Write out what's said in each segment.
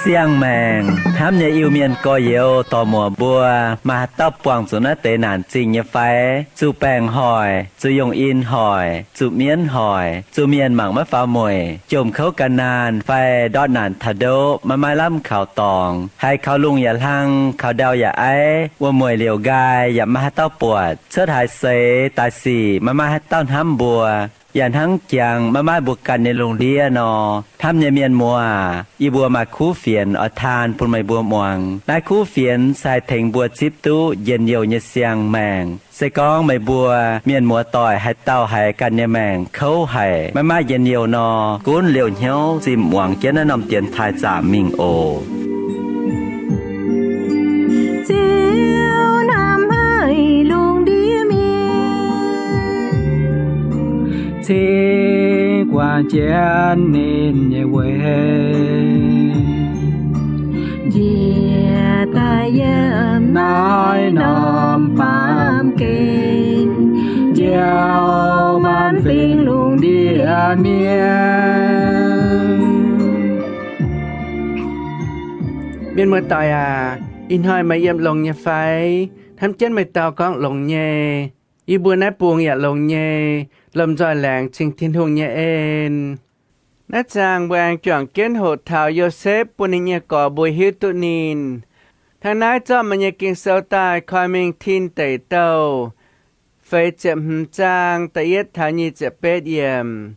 Siang-maengc hnamv nyei Iu-Mienh gorx-youz dorc-muoc mbuo, maaih haaix dauh buangh zuqc naaiv deix naanc zingh nyei fai? Zuqc baengc hoic, zuqc yongh in hoic, zuqc mienv hoic, zuqc mienh mangc maiv faaux mueic, jomc kouv gan naanh fai ndortv naanc taux ndoqv maiv maaih lamh kaux dorngx, haiz kaux lungh yaac hlang, kaux ndau yaac aiv, wuom-mueic liouc nqaai yaac maiv maaih haaix dauh buatc, cuotv haaix seix daaih sic maiv maaih haaix dauh hnamv mbuo, yaac hnangv jangx maiv maaih mbuo ganh nyei lungh ndiev nor. Hnamv nyei mienh muoz, yie mbuo maaih kuv fienx oix taan bun meih mbuo muangx. Naaiv kuv fienx se haih tengx mbuo zipv duqv njien-youh nyei siang-maengc. Se gorngv meih mbuo mienh muoz-doic haaix dauh haiz ganh nyei maengc kouv haic, maiv maaih njien-youh nor, gunv liouh hnyouv zimh muangx jienv naaiv norm dienx taaih zaamc mingh oc. Ziouv hnamv haic lungh ndiev mienh, cingx guangc jienv ninh nyei weic, njiec daaih yiem naaiv norm baamh gen, njoux maanc fingx lungh ndiev mienh. Mienh muoz-doic aac, ih hnoi meih yiem longx nyei fai? Hnamv jienv meih dau gorngv longx nyei. Yie mbuo naaiv bung yaac longx nyei, lomh nzoih laengz cing Tin-Hungh nyei en. Naaiv zaang mbuo aengx juangc jienv hoqc taux Yosepv bun ninh nyei gorx mbuo hiuv duqv ninh. Hnangv naaiv zorqv meih nyei Ging-Sou daaih koi mingh Tin Deic Douh feix ziepc hmz zaang da'yietv taux nyic ziepc betv yiemc.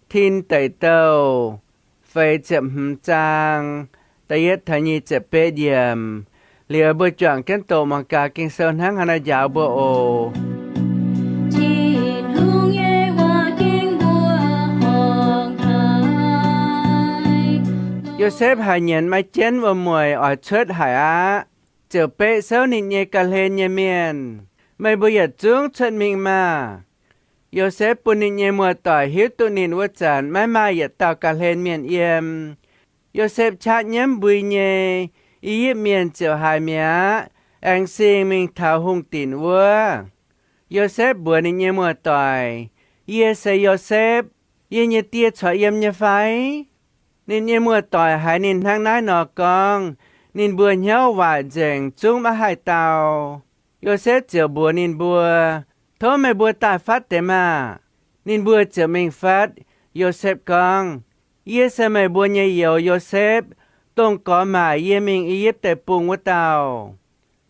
Tin Deic Douh feix ziepc hmz zaang da'yietv taux nyic ziepc betv yiemc. Liuz mbuo juangc jienv doqc mangc gaax Ging-Sou hnangv haaix nor njaaux mbuo oc. Tin-Hungh nyei waac ging mbuo horngc haic. Yosepv haiz nyienx maiv jienv wuom-mueic oix cuotv haic aqv, ziouc beqv souv ninh nyei ga'hlen nyei mienh, Meih mbuo yietc zungv cuotv mingh maah! Yosepv bun ninh nyei muoz-doic hiuv duqv ninh wuov zanc maiv maaih yietc dauh ga'hlen mienh yiem. Yosepv qaqv nyiemv mbui nyei, I^yipv Mienh ziouc haiz mi'aqv, aengx sing mingh taux hungh dinc wuov. Yosepv mbuox ninh nyei muoz-doic, Yie se Yosepv. Yie nyei die corc yiem nyei fai? Ninh nyei muoz-doic haiz ninh hnangv naaiv nor gorngv, ninh mbuo hnyouv waaic nzengc, zungv maiv haih dau. Yosepv ziouc mbuox ninh mbuo, Tov meih mbuo daaih fatv deix maah! Ninh mbuo ziouc mingh fatv. Yosepv gorngv, Yie se meih mbuo nyei youz Yosepv, dongh gorx maaic yie mingh I^yipv Deic-Bung wuov dauh.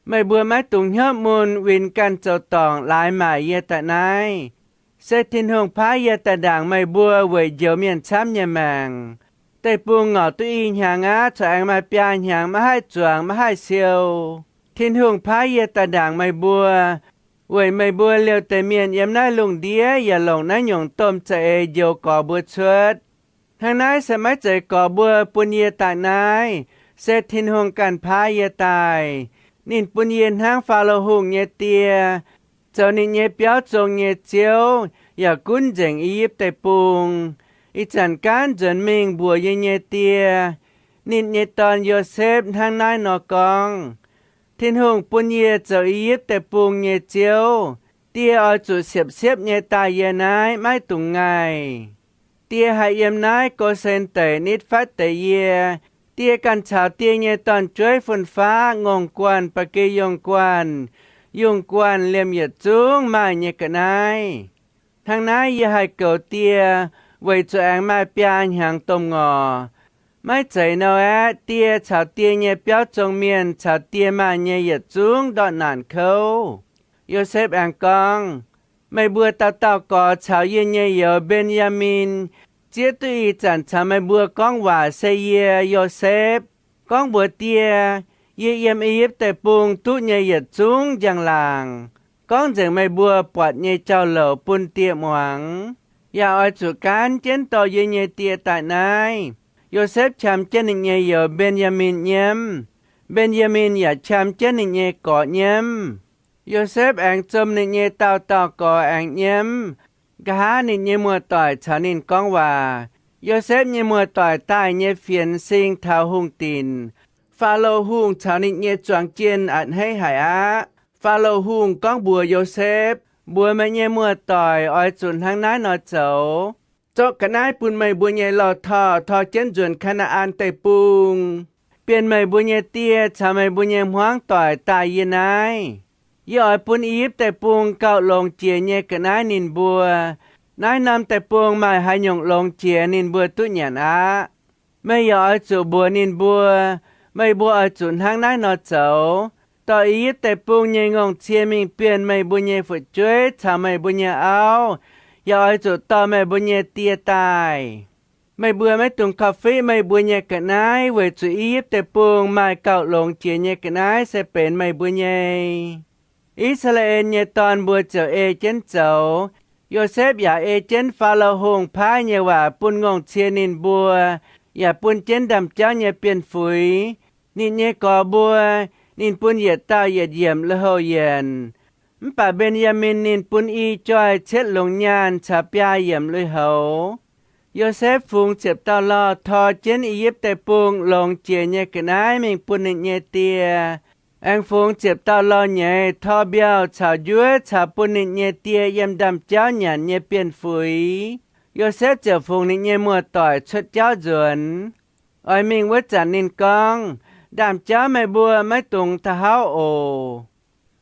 Meih mbuo maiv dungx hnyouv mun winh ganh zoux dorngc laaix maaic yie daaih naaiv. Se Tin-Hungh paaiv yie daaih ndaangc meih mbuo weic njoux mienh camv nyei maengc. Deic-bung ngorc duqv i hnyangx aqv, corc aengx maaih biaa hnyangx maiv haih zuangx maiv haih siou. Tin-Hungh paaiv yie daaih ndaangc meih mbuo, weic meih mbuo liouh deix mienh yiem naaiv lungh ndiev yaac longc naaiv nyungc domh za'eix njoux gorx mbuo cuotv. Hnangv naaiv se maiv zeiz gorx mbuo bun yie daaih naaiv, se Tin-Hungh ganh paaiv yie daaih. Ninh bun yie hnangv Faalo Hungh nyei die, zoux ninh nyei biauv zong nyei ziouv, yaac gunv nzengc I^yipv Deic-Bung. Ih zanc gaanv nzuonx mingh mbuox yie nyei die, ninh nyei dorn, Yosepv, hnangv naaiv nor gorngv, Tin-Hungh bun yie zoux I^yipv Deic-Bung nyei ziouv. Die oix zuqc siepv-siepv nyei daaih yie naaiv, maiv dungx ngaih. Die haih yiem naaiv Go^sen Deic nitv fatv deix yie. Die ganh caux die nyei dorn-jueiv fun-faqv, ngongh guanh, ba'gi yungh guanh, yungh guanh, liemh yietc zungv maaih nyei ga'naaiv. Hnangv naaiv yie haih goux die weic zuqc aengx maaih biaa hnyangx domh ngorc. Maiv zeiz nor aeqv, die caux die nyei biauv zong mienh caux die maaih nyei yietc zungv ndortv naanc kouv. Yosepv aengx gorngv, Meih mbuo dauh dauh gorx caux yie nyei youz, Mben^yaa^min, zieqv duqv ih zanc caux meih mbuo gorngv waac se yie, Yosepv, gorngv mbuox die, yie yiem I^yipv Deic-Bung duqv nyei yietc zungv njang-laangc, gorngv nzengc meih mbuo buatc nyei jauv-louc bun die muangx, yaac oix zuqc gaanv jienv dorh yie nyei die daaih naaiv. Yosepv qam jienv ninh nyei youz, Mben^yaa^min, nyiemv. Mben^yaa^min yaac qam jienv ninh nyei gorx nyiemv. Yosepv aengx zom ninh nyei dauh dauh gorx aengx nyiemv. Nqa'haav ninh nyei muoz-doic caux ninh gorngv waac, Yosepv nyei muoz-doic daaih nyei fienx sing taux hungh dinc. Faalo Hungh caux ninh nyei zuangx jien a'hneiv haic aqv. Faalo Hungh gorngv mbuox Yosepv, Mbuox meih nyei muoz-doic oix zuqc hnangv naaiv nor zoux. Zorqv ga'naaiv bun meih mbuo nyei lorh torh tor jienv nzuonx Kaa^naa^an Deic-Bung, bienh meih mbuo nyei die caux meih mbuo nyei hmuangv doic daaih yie naaiv. Yie oix bun I^yipv Deic-Bung gauh longx jiex nyei ga'naaiv ninh mbuo. Naaiv norm deic-bung maaih haaix nyungc longx jiex ninh mbuo duqv nyanc aqv. Meih yaac oix zuqc mbuox ninh mbuo, Meih mbuo oix zuqc hnangv naaiv nor zoux. Dorh I^yipv Deic-Bung nyei ngongh cie mingh bienh meih mbuo nyei fu'jueiv caux meih mbuo nyei auv, yaac oix zuqc dorh meih mbuo nyei die daaih. Meih mbuo maiv dungx korv-fiqv meih mbuo nyei ga'naaiv, weic zuqc I^yipv Deic-Bung maaih gauh longx jiex nyei ga'naaiv se benx meih mbuo nyei. I^saa^laa^en nyei dorn mbuo ziouc ei jienv zoux. Yosepv yaac ei jienv Faalo Hungh paaiv nyei waac bun ngongh cie ninh mbuo, yaac bun jienv ndaamv-jauv nyei bienh fuix. Ninh nyei gorx mbuo, ninh bun yietc dauh yietc yiemc lui-houx yienc. Mv baac Mben^yaa^min ninh bun i joih cietv longx nyaanh caux biaa yiemc lui-houx. Yosepv fungx ziepc dauh lorh tor jienv I^yipv Deic-Bung longx jiex nyei ga'naaiv mingh bun ninh nyei die. Aengx fungx ziepc dauh lorh nyeiz tor mbiauh caux njuov caux bun ninh nyei die yiem ndaamv-jauv nyanc nyei bienh fuix. Yosepv ziouc fungx ninh nyei muoz-doic cuotv jauv nzuonx. Oix mingh wuov zanc ninh gorngv, Ndaamv-jauv meih mbuo maiv dungx da'hauv oc.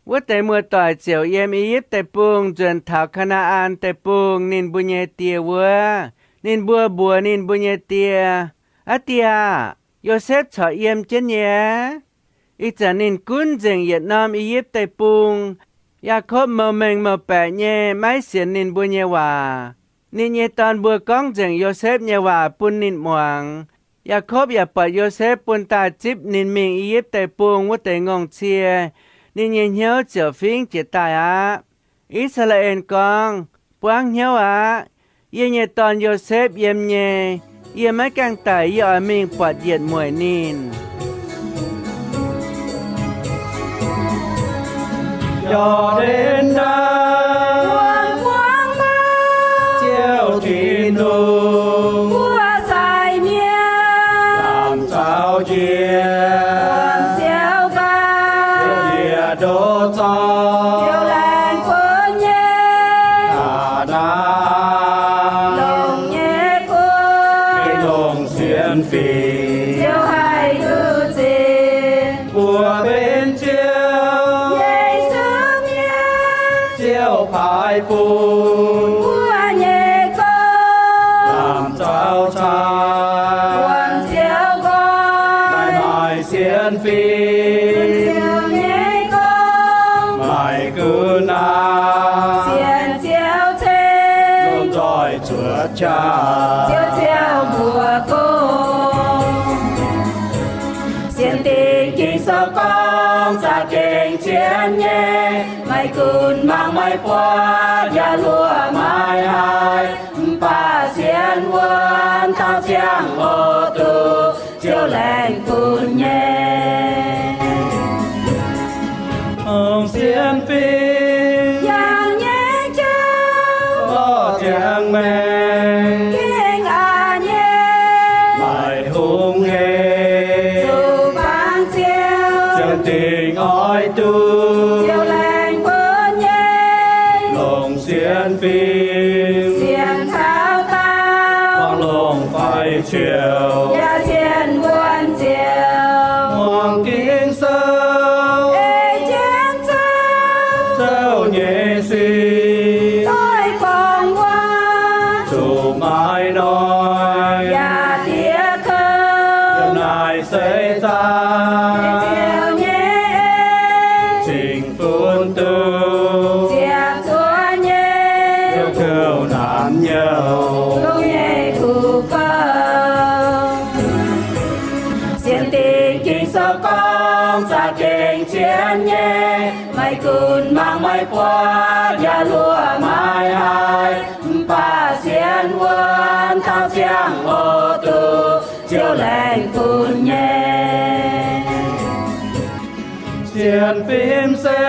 Wuov deix muoz-doic ziouc yiem I^yipv Deic-Bung nzuonx taux Kaa^naa^an Deic-Bung ninh mbuo nyei die wuov. Ninh mbuo mbuox ninh mbuo nyei die, Aa die aah! Yosepv corc yiem jienv nyei aqv. Ih zanc ninh gunv nzengc yietc norm I^yipv Deic-Bung. Yaakopv mou mengh mou baeqc nyei maiv sienx ninh mbuo nyei waac. Ninh nyei dorn mbuo gorngv nzengc Yosepv nyei waac bun ninh muangx. Yaakopv yaac buatc Yosepv bun daaih zipv ninh mingh I^yipv Deic-Bung wuov deix ngongh cie, ninh nyei hnyouv ziouc fingv jiez daaih aqv. I^saa^laa^en gorngv, Buangv hnyouv aqv. Yie nyei dorn Yosepv yiem nyei. Yie maiv gaengh daic yie oix mingh buatc yietc mueic ninh. Jordan ndaamv, Ziouv Tin-Hungh, lamh zaux njiec, njiec ndoqv zorng, Kaa^naa^an, longc sienx fingx, mbuo benx Ziouv, Ziouv paaiv bun, lamh zaux caa, maaih sienx fingx, maaih gunv aqv, lomh nzoih cuotv qaqv. Sienx Dingh Ging Sou gorngv za'gengh cien nyei, maiv gunv mangc maiv buatc, yaac luoqc maiv haih, mv baac sienx wuonv taux ziangh hoc duqv Ziouv laengz bun nyei. Sienx fingx, yangh nyei jauv, lorz ziangx maengx, gengh aqc nyei, maaih hungh hec, zuqc bangc Ziouv, ziouc dingc oix duqv Ziouv laengz bun nyei. Longc sienx fingx, sienx caux daauh, buangh longc fai ciouc, yaac sienx wuonv Ziouv. Muangx Ging Sou, ei jienv Ziouv, Ziouv nyei sic, doix gorngv waac, zuqc maiv noic, yaac diev kouv. Yiem naaiv seix zaang, Ziouv nyei en, cing-fun duqv, ziepc zuoqv nyei, Ziouv kouv naanc nyouh, Ziouv nyei kuv fouv. Sienx Dingh Ging Sou gorngv za'gengh cien nyei, maiv gunv mangc maiv buatc, yaac luoqc maiv haih, mv baac sienx wuonv taux ziangh hoc duqv Ziouv laengz bun nyei. Sienx fim se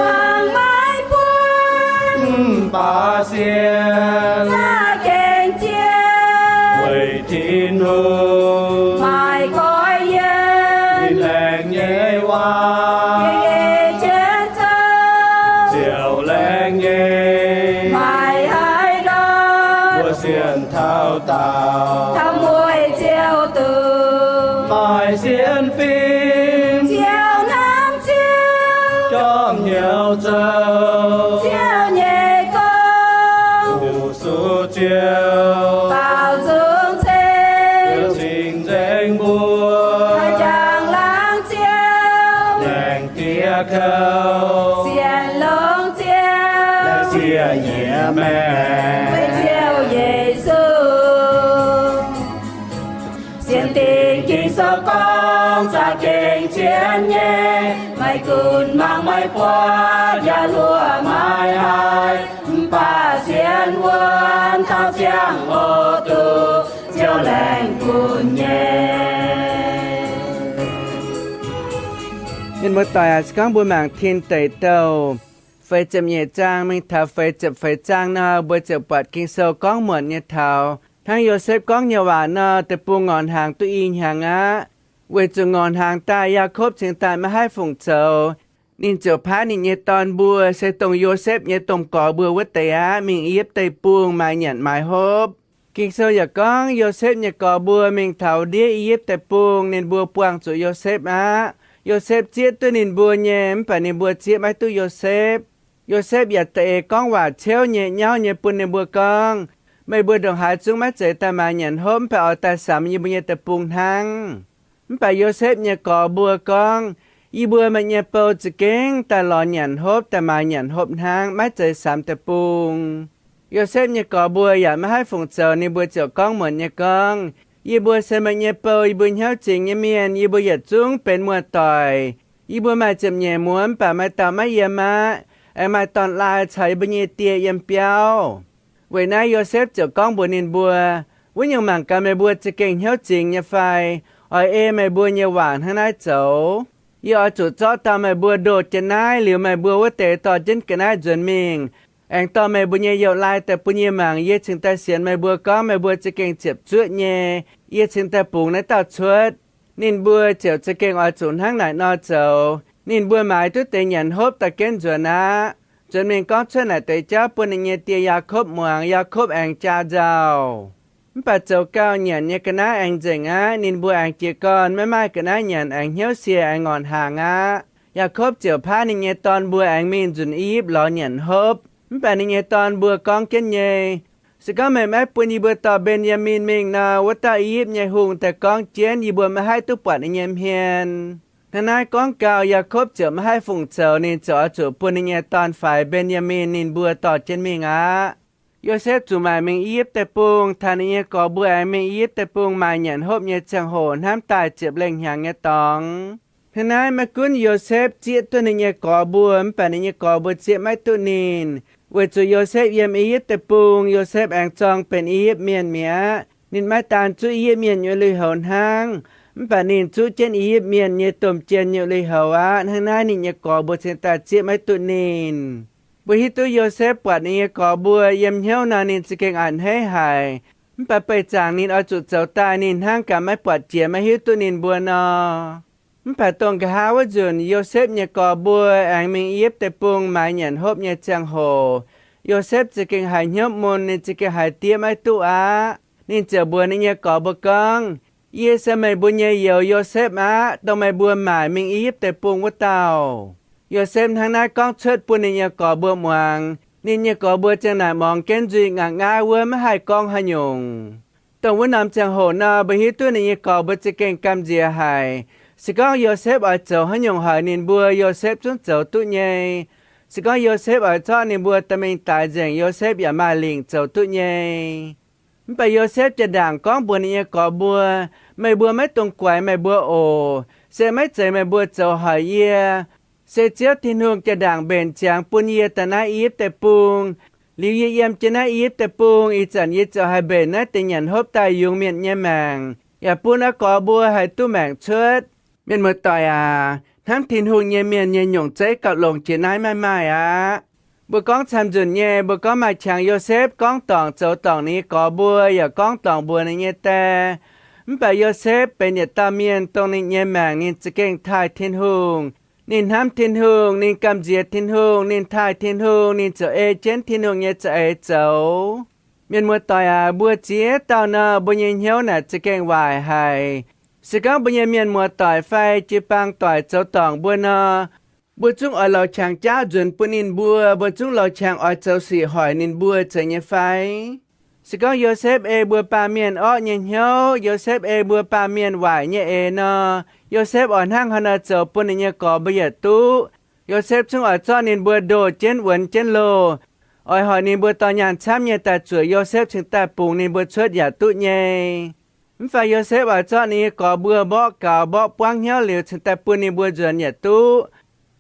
mangc maiv buatc, mv baac sienx za'gengh cien. Maaih sienx fim, Ziouv hnamv Ziouv, jorm hnyouv zoux, Ziouv nyei gong, fu-sux Ziouv, baaux nzung ceng, Ziouv cing-nzengc mbuo, haih njang laangz Ziouv, laengz diex kouv, sienx longx Ziouv, laengz siev yie maengc, weic Ziouv Yesu. Sienx dingc Ging-Sou gorngv, za'gengh sienx nyei, maiv gunv mangc maiv buatc, yaac luoqc maiv haih, mv baac sienx wuonv taux ziangh hoc duqv Ziouv laengh gunv nyei. Mienh muoz-doic aac, se gorngv mbuo mangc Tin Deic Douh feix ziepc nyeic zaang mingh taux feix ziepc feix zaang nor, mbuo ziouc buatc Ging-Sou gorngv muonc nyei taux hnangv Yosepv gorngv nyei waac nor, deic-bung ngorc hnaangx duqv i hnyangx aqv. Weic zuqc ngorc hnaangx daaih Yaakopv cingx daaih maiv haih fungc zoux, ninh ziouc paaiv ninh nyei dorn mbuo, se dongh Yosepv nyei domh gorx mbuo wuov deix aqv, mingh I^yipv Deic-Bung maaiz nyanc maaiz hopv. Ging-Sou yaac gorngv Yosepv nyei gorx mbuo mingh taux ndiev I^yipv Deic-Bung, ninh mbuo buangh zuqc Yosepv aqv. Yosepv zieqv duqv ninh mbuo nyei, mv baac ninh mbuo zieqv maiv duqv Yosepv. Yosepv yaac da'eix gorngv waac ciouv nyei nyauv nyei bun ninh mbuo gorngv, Meih mbuo ndongc haaix zungv maiv zeiz daaih maaiz nyanc hopv mv baac oix daaih samx yie mbuo nyei deic-bung hnangv. Mv baac Yosepv nyei gorx mbuo gorngv, Yie mbuo maaih nyei bou za'gengh daaih lorz nyanc hopv, daaih maaiz nyanc hopv hnangv, maiv zeiz samx deic-bung. Yosepv nyei gorx mbuo yaac maiv haih fungc zoux, ninh mbuo ziouc gorngv muonc nyei gorngv, Yie mbuo se meih nyei bou, yie mbuo hnyouv zingx nyei mienh, yie mbuo yietc zungv benx muoz-doic. Yie mbuo maaih ziepc nyeic muoz mv baac maaih dauh maiv yiem aqv. Aengx maaih dorn-laai caux yie mbuo nyei die yiem biauv. Weic naaiv Yosepv ziouc gorngv mbuox ninh mbuo, Wuov nyungc mangc gaax meih mbuo za'gengh hnyouv zingx nyei fai? Oix ei meih mbuo nyei waac hnangv naaiv zoux. Yie oix zuqc zorqv dauh meih mbuo ndoh jienv naaiv liuz, meih mbuo wuov deix dorh jienv ga'naaiv nzuonx mingh, aengx dorh meih mbuo nyei youz-laai daaih bun yie mangc. Yie cingx daaih sienx meih mbuo gorngv meih mbuo za'gengh ziepc zuoqv nyei, yie cingx daaih bungx naaiv dauh cuotv. Ninh mbuo ziouc za'gengh oix zuqc hnangv naaic nor zoux. Ninh mbuo maaiz duqv deix nyanc hopv daaih genv nzuonx aqv. Nzuonx mingh gorngv cuotv naaic deix jauv bun ninh nyei die Yaakopv muangx. Yaakopv aengx jaa nzauh. Mv baac zoux gauh nyanc nyei ga'naaiv aengx nzengc aqv. Ninh mbuo aengx jiez gorn maiv maaih ga'naaiv nyanc, aengx hnyouv siec, aengx ngorc hnaangx aqv. Yaakopv ziouc paaiv ninh nyei dorn mbuo aengx mingh nzunc I^yipv lorz nyanc hopv. Mv baac ninh nyei dorn mbuo gorngv jienv nyei, Se gorngv meih maiv bun yie mbuo dorh Mben^yaa^min mingh nor, wuov dauh I^yipv nyei hungh daaih gorngv jienv, yie mbuo maiv haih duqv buatc ninh nyei hmien. Hnangv naaiv gorngv gau, Yaakopv ziouc maiv haih fungc zoux. Ninh ziouc oix zuqc bun ninh nyei dorn-faix Mben^yaa^min ninh mbuo dorh jienv mingh aqv. Yosepv zuqc maaic mingh I^yipv Deic-Bung, taux ninh nyei gorx mbuo aengx mingh I^yipv Deic-Bung maaic nyanc hopv nyei ziangh hoc hnamv daaih ziepc lengh hnyangx nyei dorngx. Hnangv naaiv maiv gunv Yosepv zieqv duqv ninh nyei gorx mbuo, mv baac ninh nyei gorx mbuo zieqv maiv duqv ninh, weic zuqc Yosepv yiem I^yipv Deic-Bung, Yosepv aengx zorng benx I^yipv Mienh mi'aqv. Ninh maiv daan zuqv I^yipv Mienh nyei lui-houx hnangv, mv baac ninh zuqv jienv I^yipv Mienh nyei domh jien nyei lui-houx aqv. Hnangv naaiv ninh nyei gorx mbuo cingx daaih zieqv maiv duqv ninh. Mbuo hiuv duqv Yosepv buatc ninh nyei gorx mbuo yiem hnyouv nor, ninh za'gengh a'hneiv haic. Mv baac beih zaangc ninh oix zuqc zoux daaih, ninh hnangv gaax maiv buatc jiex, maiv hiuv duqv ninh mbuo nor. Mv baac dongh nqa'haav wuov nzunc Yosepv nyei gorx mbuo aengx mingh I^yipv Deic-Bung maaiz nyanc hopv nyei ziangh hoc, Yosepv za'gengh haiz hnyouv mun, ninh za'gengh haiz diev maiv duqv aqv. Ninh ziouc mbuox ninh nyei gorx mbuo gorngv, Yie se meih mbuo nyei youz Yosepv aqv, dongh meih mbuo maaic mingh I^yipv Deic-Bung wuov dauh. Yosepv hnangv naaiv gorngv cuotv bun ninh nyei gorx mbuo muangx. Ninh nyei gorx mbuo ziang naaic muangx jienv nzuih, nqa'haav wuov maiv haih gorngv haaix nyungc. Dongh wuov norm ziangh hoc nor, mbuo hiuv duqv ninh nyei gorx mbuo za'gengh gamh nziex haic. Se gorngv Yosepv oix zoux haaix nyungc haic ninh mbuo, Yosepv zungv zoux duqv nyei. Se gorngv Yosepv oix zorqv ninh mbuo dorh mingh daix nzengc, Yosepv yaac maaih lingc zoux duqv nyei. Mv baac Yosepv jaa-ndaangc gorngv mbuox ninh nyei gorx mbuo, Meih mbuo maiv dungx guaix meih mbuo oc. Se maiv zeiz meih mbuo zoux haic yie. Se Ziouv Tin-Hungh jaa-ndaangc mbenc ziangx bun yie daaih naaiv I^yipv Deic-Bung. Liuz yie yiem jienv naaiv I^yipv Deic-Bung ih zanc, yie ziouc haih mbenc naaiv deix nyanc hopv daaih yungz mienh nyei maengc, yaac bun oix gorx mbuo haih duqv maengc cuotv. Mienh muoz-doic aac, hnamv Tin-Hungh nyei mienh nyei nyungc zeiv gauh longx jiex naaiv maiv maaih aqv. Mbuo gorngv camv nzunc nyei, mbuo gorngv maaih qangx Yosepv gorngv dorngc zoux dorngc ninh nyei gorx mbuo, yaac gorngv dorngc mbuox ninh nyei die. Mv baac Yosepv benx yietc dauh mienh dongh ninh nyei maengc ninh za'gengh taaih Tin-Hungh. Ninh hnamv Tin-Hungh, ninh gamh nziex Tin-Hungh, ninh taaih Tin-Hungh, ninh ziouc ei jienv Tin-Hungh nyei za'eix zoux. Mienh muoz-doic aac, mbuo ziex dauh nor, mbuo nyei hnyouv naaic za'gengh waaic haic. Se gorngv mbuo nyei mienh muoz-doic fai jiu-baang doic zoux dorngc mbuo nor, mbuo zungv oix lorz qangx jaauv nzuonx bun ninh mbuo, mbuo zungv lorz qangx oix zoux sic hoic ninh mbuo zeiz nyei fai? Se gorngv Yosepv ei mbuo baamh mienh orqv nyei hnyouv, Yosepv ei mbuo baamh mienh waaic nyei eix nor, Yosepv oix hnangv haaix nor zoux bun ninh nyei gorx mbuo yaac duqv? Yosepv zungv oix zorqv ninh mbuo ndoh jienv wuonx jienv loh, oix hoic ninh mbuo dorh nyaanh camv nyei daaih zuoqc Yosepv cingx daaih bungx ninh mbuo cuotv yaac duqv nyei. Mv fai Yosepv oix zorqv ninh nyei gorx mbuo mborqv gaux mborqv buangv hnyouv liuz cingx daaih bun ninh mbuo nzuonx yaac duqv.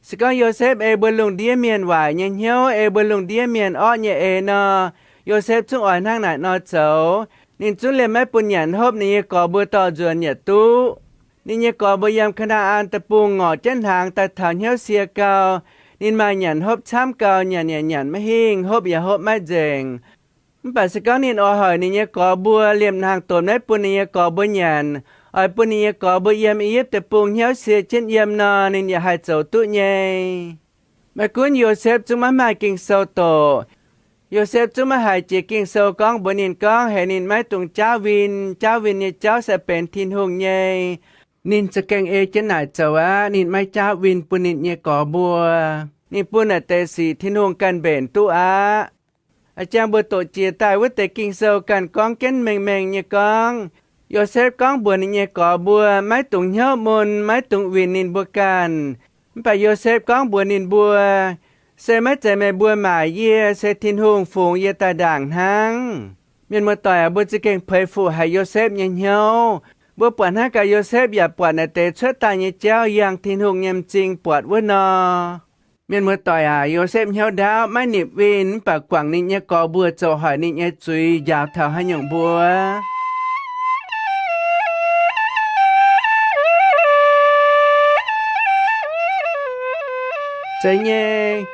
Se gorngv Yosepv ei mbuo lungh ndiev mienh waaic nyei hnyouv, ei mbuo lungh ndiev mienh orqv nyei eix nor, Yosepv zungv oix hnangv naaic nor zoux. Ninh zungv liemh maiv bun nyanc hopv ninh nyei gorx mbuo dorh nzuonx yaac duqv. Ninh nyei gorx mbuo yiem Kaa^naa^an Deic-Bung ngorc jienv hnaangx daaih taux hnyouv sie gau, ninh maaih nyanc hopv camv gau, nyanc yaac nyanc maiv hingh, hopv yaac hopv maiv nzengc. Mv baac se gorngv ninh oix hoic ninh nyei gorx mbuo liemh hnaangx donx maiv bun ninh nyei gorx mbuo nyanc, oix bun ninh nyei gorx mbuo yiem I^yipv Deic-Bung hnyouv sie jienv yiem nor, ninh yaac haih zoux duqv nyei. Maiv gunv Yosepv zungv maiv maaih Ging-Sou doqc, Yosepv zungv maiv haiz jiex Ging-Sou gorngv mbuox ninh gorngv heix ninh maiv dungx jaauv win, jaauv win nyei jauv se benx Tin-Hungh nyei. Ninh za'gengh ei jienv naaic zoux aqv. Ninh maiv jaauv win bun ninh nyei gorx mbuo. Ninh bun naaic deix sic Tin-Hungh ganh mbenc duqv aqv. A'jang mbuo doqc jiex daaih wuov deix Ging-Sou ganh gorngv jienv mengh mengh nyei gorngv, Yosepv gorngv mbuox ninh nyei gorx mbuo maiv dungx hnyouv mun, maiv dungx winh ninh mbuo ganh. Mv baac Yosepv gorngv mbuox ninh mbuo, Se maiv zeiz meih mbuo maaic yie, se Tin-Hungh fungx yie daaih ndaangc hnangv. Mienh muoz-doic aac, mbuo za'gengh peix fuqv haic Yosepv nyei hnyouv. Mbuo buatc hnangv gaax Yosepv yaac buatc naaic deix cuotv daaih nyei jauv yangh Tin-Hungh nyei m'zing buatc wuov nor. Mienh muoz-doic aac, Yosepv hnyouv ndaauv, maiv nipc winh, mv baac guangc ninh nyei gorx mbuo zoux hoic ninh nyei zuiz njaaux taux haaix nyungc mbuo. Zeiz nyei,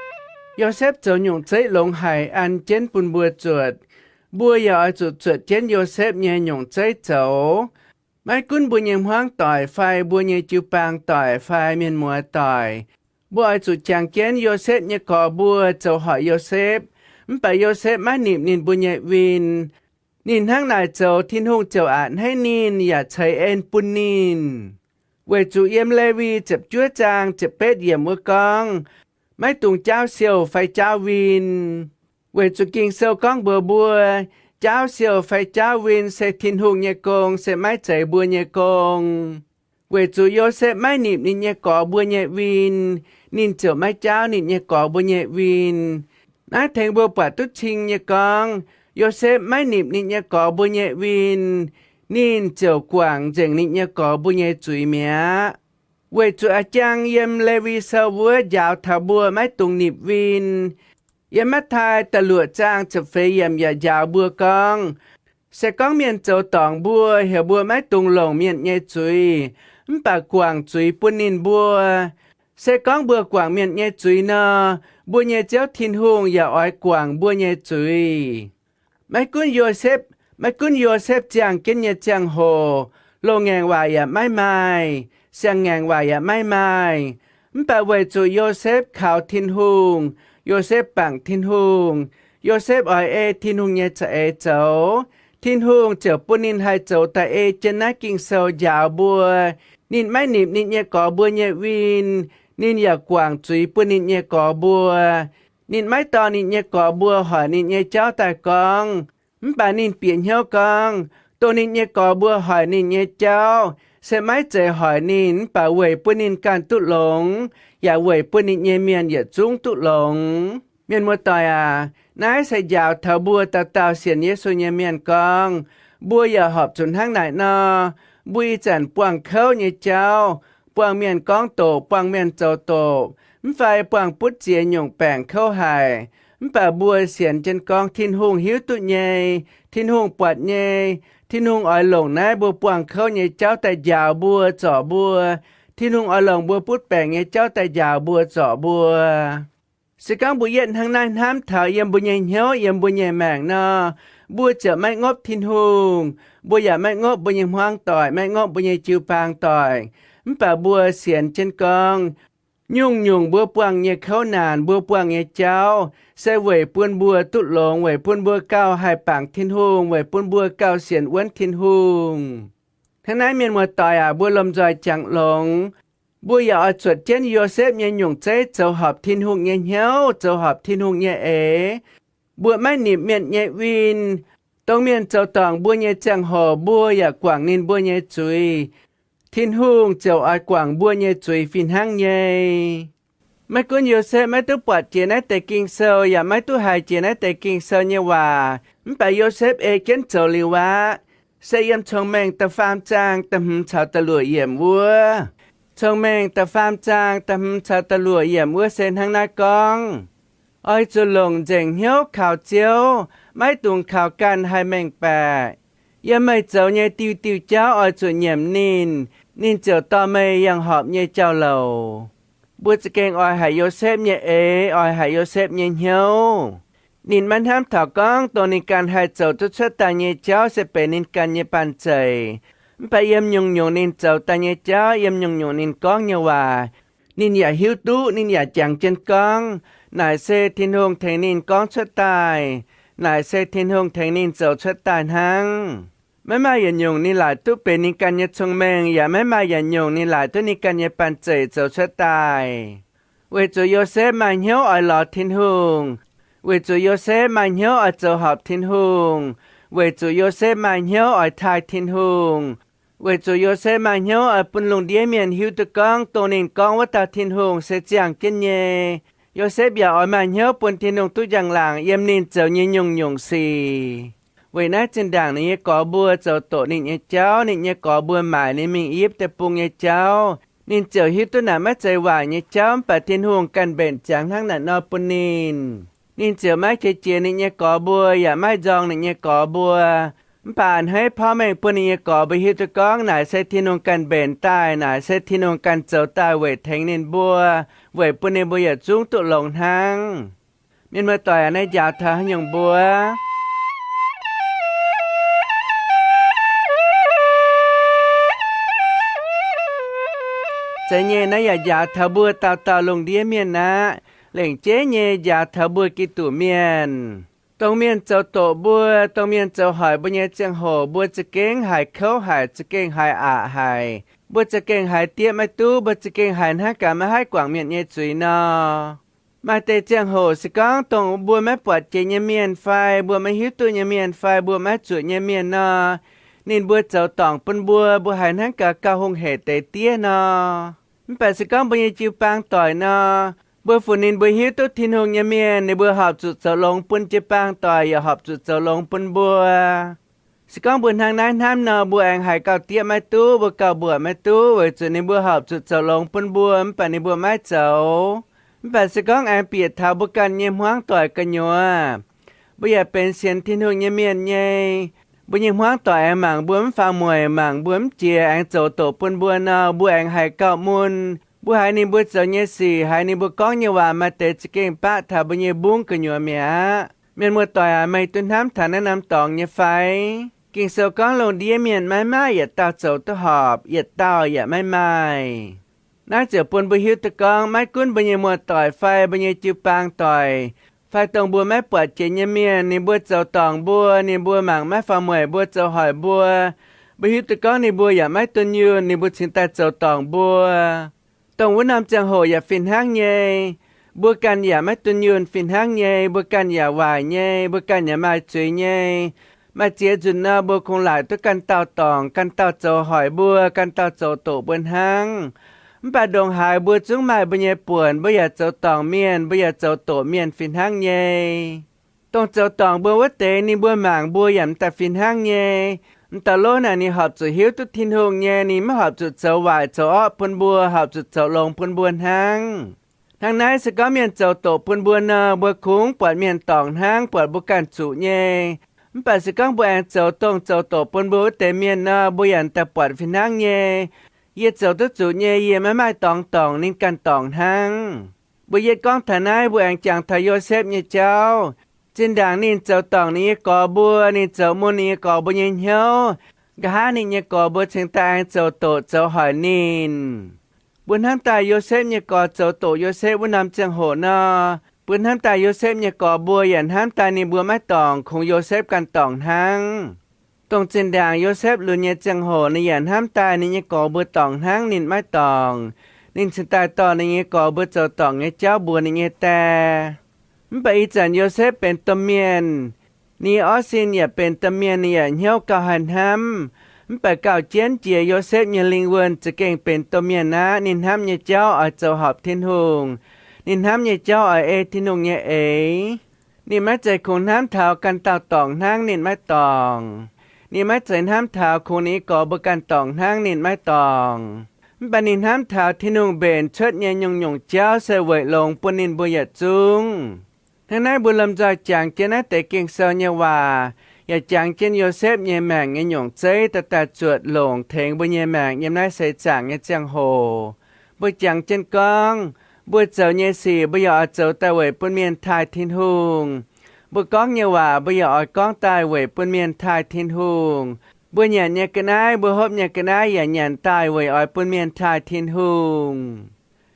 Yosepv zoux nyungc zeiv longx haic an jienv bun mbuo zuotc. Mbuo yaac oix zuqc zuotc jienv Yosepv nyei nyungc zeiv zoux. Maiv gunv mbuo nyei hmuangv doic fai mbuo nyei jiu-baang doic fai mienh muoz doic, mbuo oix zuqc jangx jienv Yosepv nyei gorx mbuo zoux hoic Yosepv. Mv baac Yosepv maiv nipc ninh mbuo nyei win. Ninh hnangv naaic zoux, Tin-Hungh ziouc a'hneiv ninh yaac ceix en bun ninh. Weic zuqc yiem Lewi ziepc juov zaang ziepc betv yiemc wuov gorngv, maiv dungx jaauv siouh fai jaauv win. Weic zuqc Ging-Sou gorngv mbuox mbuo, jaauv siouh fai jaauv win se Tin-Hungh nyei gong, se maiv zeiz mbuo nyei gong. Weic zuqc Yosepv maiv nipc ninh nyei gorx mbuo nyei win, ninh ziouc maiv jaauv ninh nyei gorx mbuo nyei win. Naaiv tengx mbuo buatc duqv cing nyei gorngv, Yosepv maiv nipc ninh nyei gorx mbuo nyei win, ninh ziouc guangc nzengc ninh nyei gorx mbuo nyei zuiz mi'aqv. Weic zuqc a'jang yiem Lewi Sou wuov njaaux taux mbuo maiv dungx nipc win. Yiem Matv^taai da'luoqc zaang ziepc feix yiemc yaac njaaux mbuo gorngv, se gorngv mienh zoux dorngc mbuo, heuc mbuo maiv dungx longc mienh nyei zuiz, mv baac guangc zuiz bun ninh mbuo. Se gorngv mbuo guangc mienh nyei zuiz nor, mbuo nyei Ziouv Tin-Hungh yaac oix guangc mbuo nyei zuiz. Maiv gunv Yosepv, maiv gunv Yosepv ziangh jienv nyei ziangh hoc, loz-ngaengc waac yaac maiv maaih, siang-ngaengc waac yaac maiv maaih, mv baac weic zuqc Yosepv kaux Tin-Hungh, Yosepv bangc Tin-Hungh, Yosepv oix ei Tin-Hungh nyei za'eix zoux, Tin-Hungh ziouc bun ninh haih zoux daaih ei jienv naaiv Ging-Sou njaaux mbuo. Ninh maiv nipc ninh nyei gorx mbuo nyei win, ninh yaac guangc zuiz bun ninh nyei gorx mbuo. Ninh maiv dorh ninh nyei gorx mbuo hoic ninh nyei jauv daaih gorngv, mv baac ninh bieqc hnyouv gorngv, dongh ninh nyei gorx mbuo hoic ninh nyei jauv, se maiv zeiz hoic ninh, mv baac weic bun ninh ganh duqv longx, yaac weic bun ninh nyei mienh yietc zungv duqv longx. Mienh muoz-doic aac, naaiv se njaaux taux mbuo dauh dauh sienx Yesu nyei mienh gorngv, mbuo yaac horpc zuqc hnangv naaic nor. Mbuo ih zanc buangh kouv nyei jauv, buangh mienh gorngv doqc, buangh mienh zoux doqc, mv fai buangh butv ziex nyungc baengc kouv haic, mv baac mbuo sienx jienv gorngv Tin-Hungh hiuv duqv nyei, Tin-Hungh buatc nyei. Tin-Hungh oix longc naaiv mbuo buangh kouv nyei jauv daaih njaaux mbuo, zorc mbuo. Tin-Hungh oix longc mbuo butv baengc nyei jauv daaih njaaux mbuo, zorc mbuo. Se gorngv mbuo yietv hnangv naaiv hnamv taux yiem mbuo nyei hnyouv, yiem mbuo nyei maengc nor, mbuo ziouc maiv ngopv Tin-Hungh. Mbuo yaac maiv ngopv mbuo nyei hmuangv doic, maiv ngopv mbuo nyei jiu-baang doic. Mv baac mbuo sienx jienv gorngv, nyungc-nyungc mbuo buangh nyei kouv naanc, mbuo buangh nyei jauv, se weic bun mbuo duqv longx, weic bun mbuo gauh haih bangc Tin-Hungh, weic bun mbuo gauh sienx wuonv Tin-Hungh. Hnangv naaiv, mienh muoz-doic aac, mbuo lomh nzoih jangx longx. Mbuo yaac oix zuotc jienv Yosepv nyei nyungc zeiv zoux horpc Tin-Hungh nyei hnyouv, zoux horpc Tin-Hungh nyei eix. Mbuo maiv nipc mienh nyei win. Dongh mienh zoux dorngc mbuo nyei ziangh hoc, mbuo yaac guangc ninh mbuo nyei zuiz. Tin-Hungh ziouc oix guangc mbuo nyei zuiz fih hnangv nyei. Maiv gunv Yosepv maiv duqv buatc jiex naaiv deix Ging-Sou yaac maiv duqv haiz jiex naaiv deix Ging-Sou nyei waac, mv baac Yosepv ei jienv zoux liuz aqv. Se yiem Cong-Mengh da'faam zaang da'hmz caux da'luoqc yiemc wuov. Cong-Mengh da'faam zaang da'hmz caux da'luoqc yiemc wuov se hnangv naaiv gorngv, Oix zuqc longc nzengc hnyouv kaux Ziouv, maiv dungx kaux ganh haih mengh baeqc. Yiem meih zoux nyei diuh diuh jauv oix zuqc nyiemc ninh, ninh ziouc dorh meih yangh horpc nyei jauv-louc. Mbuo za'gengh oix haic Yosepv nyei eix, oix haic Yosepv nyei hnyouv. Ninh maiv hnamv taux gorngv dongh ninh ganh haih zoux duqv cuotv daaih nyei jauv se benx ninh ganh nyei banh zeic. Mv baac yiem nyungc-nyungc ninh zoux daaih nyei jauv, yiem nyungc-nyungc ninh gorngv nyei waac, ninh yaac hiuv duqv, ninh yaac jangx jienv gorngv, naaic se Tin-Hungh tengx ninh gorngv cuotv daaih, naaic se Tin-Hungh tengx ninh zoux cuotv daaih hnangv. Maiv maaih yietc nyungc ninh laaic duqv benx ninh ganh nyei cong-mengh, yaac maiv maaih yietc nyungc ninh laaic duqv ninh ganh nyei banh zeic zoux cuotv daaih. Weic zuqc Yosepv maaih hnyouv oix lorz Tin-Hungh, weic zuqc Yosepv maaih hnyouv oix zoux horpc Tin-Hungh, weic zuqc Yosepv maaih hnyouv oix taaih Tin-Hungh, weic zuqc Yosepv maaih hnyouv oix bun lungh ndiev mienh hiuv duqv gorngv dongh ninh gorngv wuov dauh Tin-Hungh se ziangh jienv nyei. Yosepv yaac oix maaih hnyouv bun Tin-Hungh duqv njang-laangc yiem ninh zoux nyei nyungc-nyungc sic. Weic naaiv zinh ndaangc ninh nyei gorx mbuo zoux doqc ninh nyei jauv, ninh nyei gorx mbuo maaic ninh mingh I^yipv Deic-Bung nyei jauv, ninh ziouc hiuv duqv naaic maiv zeiz waaic nyei jauv, mv baac Tin-Hungh ganh mbenc ziangx hnangv naaic nor bun ninh. Ninh ziouc maiv qiex jiez ninh nyei gorx mbuo yaac maiv nzorng ninh nyei gorx mbuo. Mv baac a'hneiv porv mengh bun ninh nyei gorx mbuo hiuv duqv gorngv naaic se Tin-Hungh ganh mbenc daaih, naaic se Tin-Hungh ganh zoux daaih weic tengx ninh mbuo, weic bun ninh mbuo yietc zungv duqv longx hnangv. Mienh muoz-doic aac, naaiv njaaux taux haaix nyungc mbuo? Zeiz nyei, naaiv yaac njaaux taux mbuo dauh dauh lungh ndiev mienh aqv. Lengc jeiv nyei njaaux taux mbuo Giduc mienh. Dongh mienh zoux doqc mbuo, dongh mienh zoux hoic mbuo nyei ziangh hoc, mbuo za'gengh haiz kouv haic, za'gengh haiz aqc haic. Mbuo za'gengh haiz diev maiv duqv, mbuo za'gengh haiz hnangv gaax maiv haih guangc mienh nyei zuiz nor. Maaih deix ziangh hoc se gorngv dongh mbuo maiv buatc jiex nyei mienh fai mbuo maiv hiuv duqv nyei mienh fai mbuo maiv zuqc nyei mienh nor, ninh mbuo zoux dorngc bun mbuo, mbuo haiz hnangv gaax gauh hungh hec deix diev nor. Mv baac se gorngv mbuo nyei jiu-baang doic nor, mbuo funx ninh mbuo hiuv duqv Tin-Hungh nyei mienh, ninh mbuo horpc zuqc zoux longx bun jiu-baang doic yaac horpc zuqc zoux longx bun mbuo. Se gorngv mbuo hnangv naaiv hnamv nor, mbuo aengx haiz gauh diev maiv duqv, mbuo gauh mbuoqc maiv duqv, weic zuqc ninh mbuo horpc zuqc zoux longx bun mbuo, mv baac ninh mbuo maiv zoux. Mv baac se gorngv aengx bieqc taux mbuo ganh nyei hmuangv doic gu'nyuoz, mbuo yaac benx sienx Tin-Hungh nyei mienh nyei, mbuo nyei hmuangv doic aengx mangc mbuo mv faaux mueic, mangc mbuo mv jiex, aengx zoux doqc bun mbuo nor, mbuo aengx haiz gauh mun. Mbuo haiz ninh mbuo zoux nyei sic, haiz ninh mbuo gorngv nyei waac maaih deix za'gengh baqv taux mbuo nyei mbungv gu'nyuoz mi'aqv. Mienh muoz-doic aac, meih duqv hnamv taux naaiv norm dorngx nyei fai? Ging-Sou gorngv lungh ndiev mienh maiv maaih yietc dauh zoux duqv horpc, yietc dauh yaac maiv maaih. Naaiv ziouc bun mbuo hiuv duqv gorngv maiv gunv mbuo nyei muoz-doic fai mbuo nyei jiu-baang doic, fai dongh mbuo maiv buatc jiex nyei mienh, ninh mbuo zoux dorngc mbuo, ninh mbuo mangc maiv faaux mueic mbuo, zoux hoic mbuo, mbuo hiuv duqv gorngv ninh mbuo yaac maiv dunh yunh, ninh mbuo cingx daaih zoux dorngc mbuo. Dongh wuov norm ziangh hoc yaac fih hnangv nyei. Mbuo ganh yaac maiv dunh yunh fih hnangv nyei, mbuo ganh yaac waaic nyei, mbuo ganh yaac maaih zuiz nyei. Maaih ziex nzunc nor, mbuo kungx laaic duqv ganh dauh dorngc, ganh dauh zoux hoic mbuo, ganh dauh zoux doqc mbuo hnangv. Mv baac ndongc haaix mbuo zungv maaih mbuo nyei buonc, mbuo yaac zoux dorngc mienh, mbuo yaac zoux doqc mienh fih hnangv nyei. Dongh zoux dorngc mbuo wuov deix, ninh mbuo mangc mbuo yaac m'daaih fih hnangv nyei. M'daaih lov naaic ninh horpc zuqc hiuv duqv Tin-Hungh nyei, ninh maiv horpc zuqc zoux waaic zoux orqv bun mbuo, horpc zuqc zoux longx bun mbuo hnangv. Hnangv naaiv, se gorngv mienh zoux doqc bun mbuo nor, mbuo kungx buatc mienh dorngc hnangv, buatc mbuo ganh zuqc nyei. Mv baac se gorngv mbuo aengx zoux dongh zoux doqc bun mbuo wuov deix mienh nor, mbuo yaac m'daaih buatc fih hnangv nyei. Yie zoux duqv zuqc nyei, yie maiv maaih dorngx dorngc, ninh ganh dorngc hnangv. Mbuo yietv gorngv taux naaiv, mbuo aengx jangx taux Yosepv nyei jauv. Zinh ndaangc ninh zoux dorngc ninh nyei gorx mbuo, ninh zoux mun ninh nyei gorx mbuo nyei hnyouv, nqa'haav ninh nyei gorx mbuo cingx daaih aengx zoux doqc zoux hoic ninh. Mbuo hnamv daaih Yosepv nyei gorx zoux doqc Yosepv wuov norm ziangh hoc nor, mbuo hnamv daaih Yosepv nyei gorx mbuo yaac hnamv daaih ninh mbuo maiv dorngc, kungx Yosepv ganh dorngc hnangv. Dongh zinh ndaangc Yosepv lunx nyei ziangh hoc, ninh yaac hnamv daaih ninh nyei gorx mbuo dorngc hnangv ninh maiv dorngc. Ninh cingx daaih dorh ninh nyei gorx mbuo zoux dorngc nyei jauv mbuox ninh nyei die. Mv baac ih zanc Yosepv benx domh mienh, ninh nyei orv sin yaac benx domh mienh, ninh yaac hnyouv gauh haih hnamv. Mv baac gauh jienv jiex Yosepv nyei lingh wuonh za'gengh benx domh mienh aqv. Ninh hnamv nyei jauv oix zoux horpc Tin-Hungh. Ninh hnamv nyei jauv oix ei Tin-Hungh nyei eix. Ninh maiv zeiz kungx hnamv taux ganh dauh dorngc hnangv ninh maiv dorngc. Ninh maiv zeiz hnamv taux kungx ninh nyei gorx mbuo ganh dorngc hnangv ninh maiv dorngc. Mv baac ninh hnamv taux Tin-Hungh mbenc cuotv nyei nyungc-nyungc jauv se weic longx bun ninh mbuo yietc zungv. Hnangv naaiv mbuo lomh nzoih jangx jienv naaiv deix Ging-Sou nyei waac, yaac jangx jienv Yosepv nyei maengc nyei nyungc zeiv daaih daaih zuotc longc tengx mbuo nyei maengc yiem naaiv seix zaangc nyei ziangh hoc. Mbuo jangx jienv gorngv, mbuo zoux nyei sic mbuo yaac oix zoux daaih weic bun mienh taaih Tin-Hungh. Mbuo gorngv nyei waac mbuo yaac oix gorngv daaih weic bun mienh taaih Tin-Hungh. Mbuo nyanc nyei ga'naaiv, mbuo hopv nyei ga'naaiv yaac nyanc daaih weic oix bun mienh taaih Tin-Hungh.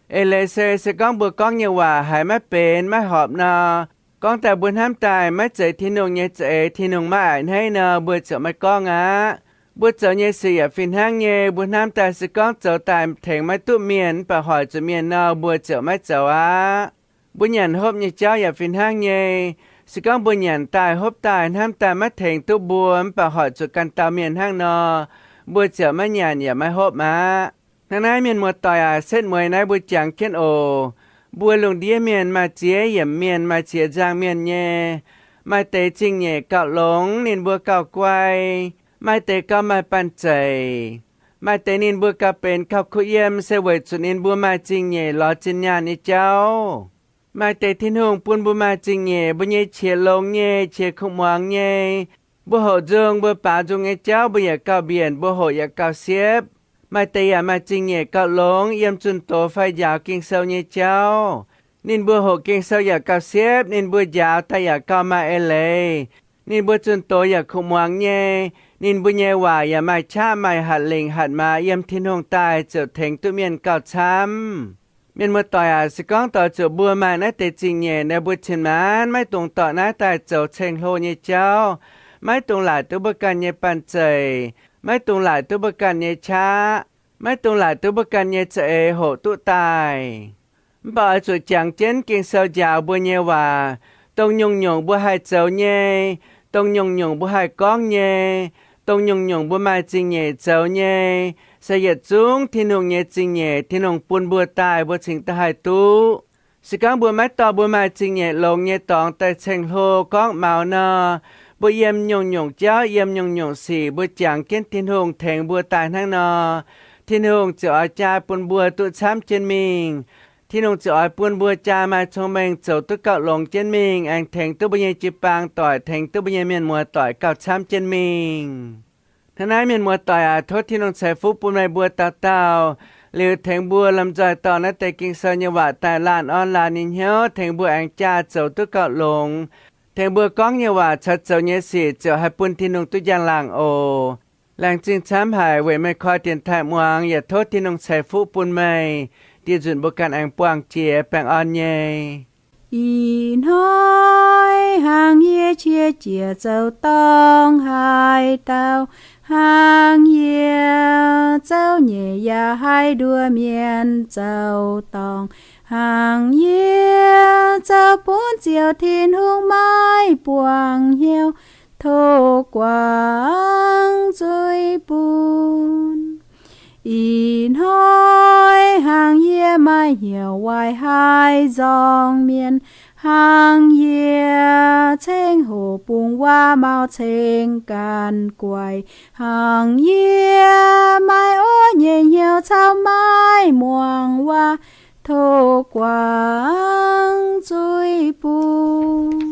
Eix leiz se, se gorngv mbuo gorngv nyei waac haiz maiv benx maiv horpc nor, gorngv daaih mbuo hnamv daaih maiv zeiz Tin-Hungh nyei za'eix, Tin-Hungh maiv a'hneiv nor, mbuo ziouc maiv gorngv aqv. Mbuo zoux nyei sic yaac fih hnangv nyei, mbuo hnamv daaih se gorngv zoux daaih tengx maiv duqv mienh mv baac hoic zuqc mienh nor, mbuo ziouc maiv zoux aqv. Mbuo nyanc hopv nyei jauv yaac fih hnangv nyei. Se gorngv mbuo nyanc daaih hopv daaih hnamv daaih maiv tengx duqv mbuo mv baac hoic zuqc ganh dauh mienh hnangv nor, mbuo ziouc maiv nyanc yaac maiv hopv aqv. Hnangv naaiv, mienh muoz-doic aac, setv mueiz naaiv mbuo jangx jienv oc. Mbuo lungh ndiev mienh maaih ziex yiemc mienh, maaih ziex nzangc mienh nyei. Maaih deix zingh nyeic gauh longx, ninh mbuo gauh guai. Maaih deix gauh maaih banh zeic. Maaih deix ninh mbuo gauh benx gauh kuh yiem se weic zuqc ninh mbuo maaih zingh nyeic lorz zinh nyaanh nyei jauv. Maaih deix Tin-Hungh bun mbuo maaih zingh nyeic, mbuo nyei qiex longx nyei, qiex kuv muangx nyei. Mbuo hoqc nzung, mbuo baaux nzung nyei jauv mbuo yaac gauh mbienc, mbuo hoqc yaac gauh siepv. Maaih deix yaac maaih zingh nyeic gauh longx, yiem zunh doz fai njaaux Ging-Sou nyei jauv. Ninh mbuo hoqc Ging-Sou yaac gauh siepv, ninh mbuo njaaux daaih yaac gauh maaih eix leiz. Ninh mbuo zunh doz yaac kuv muangx nyei. Ninh mbuo nyei waac yaac maaih qaqv maaih hatc lingc hatc maaz yiem Tin-Hungh daaih ziouc tengx duqv mienh gauh camv. Mienh muoz-doic aac, se gorngv doix zuqc mbuo maaih naaiv deix zingh nyeic nor, mbuo cin-maanc maiv dungx dorh naaiv daaih zoux ceng-hlo nyei jauv. Maiv dungx laaic duqv mbuo ganh nyei banh zeic. Maiv dungx laaic duqv mbuo ganh nyei qaqv. Maiv dungx laaic duqv mbuo ganh nyei za'eix hoqc duqv daaih. Mv baac oix zuqc jangx jienv Ging-Sou njaaux mbuo nyei waac, dongh nyungc-nyungc mbuo haih zoux nyei, dongh nyungc-nyungc mbuo haih gorngv nyei, dongh nyungc-nyungc mbuo maaih zingh nyeic zoux nyei, se yietc zungv Tin-Hungh nyei zingh nyeic, Tin-Hungh bun mbuo daaih mbuo cingx daaih haih duqv. Se gorngv mbuo maiv dorh mbuo maaih zingh nyeic longx nyei dorngx daaih ceng-hlo gorngv maux nor, mbuo yiem nyungc-nyungc jauv, yiem nyungc-nyungc sic, mbuo jangx jienv Tin-Hungh tengx mbuo daaih hnangv nor, Tin-Hungh ziouc oix jaa bun mbuo duqv camv jienv mingh. Tin-Hungh ziouc oix bun mbuo jaa maaih cong-mengh zoux duqv gauh longx jienv mingh, aengx tengx duqv mbuo nyei jiu-baang doic, tengx duqv mbuo nyei mienh muoz doic gauh camv jienv mingh. Hnangv naaiv, mienh muoz doic aac, tov Tin-Hungh ceix fuqv bun meih mbuo dauh dauh, liuz tengx mbuo lomh nzoih dorh naaiv deix Ging-Sou nyei waac daaih laanh orn laanh nyei hnyouv, tengx mbuo aengx jaa zoux duqv gauh longx, tengx mbuo gorngv nyei waac caux zoux nyei sic ziouc haih bun Tin-Hungh duqv njang-laangc oc. Laengz zingh camv haic weic meih koi dienx taaih muangx, yaac tov Tin-Hungh ceix fuqv bun meih. Ndie nzunc mbuo ganh aengx buangh jiex baengh orn nyei. Ih hnoi hnangv yie qiex jiez zoux dorngc haaix dauh, hnangv yie zouv nyeic yaac haih nduov mienh zoux dorngc, hnangv yie zouv bun Ziouv Tin-Hungh maiv buangh hnyouv, tov guangc zuiz bun. Ih hnoi hnangv yie maaih hnyouv waaic haic nzorng mienh, hnangv yie ceng hoc bungx waac maux ceng ganh guaix, hnangv yie maaih orv nyei hnyouv caux maiv muangx waac, tov guangc zuiz bun.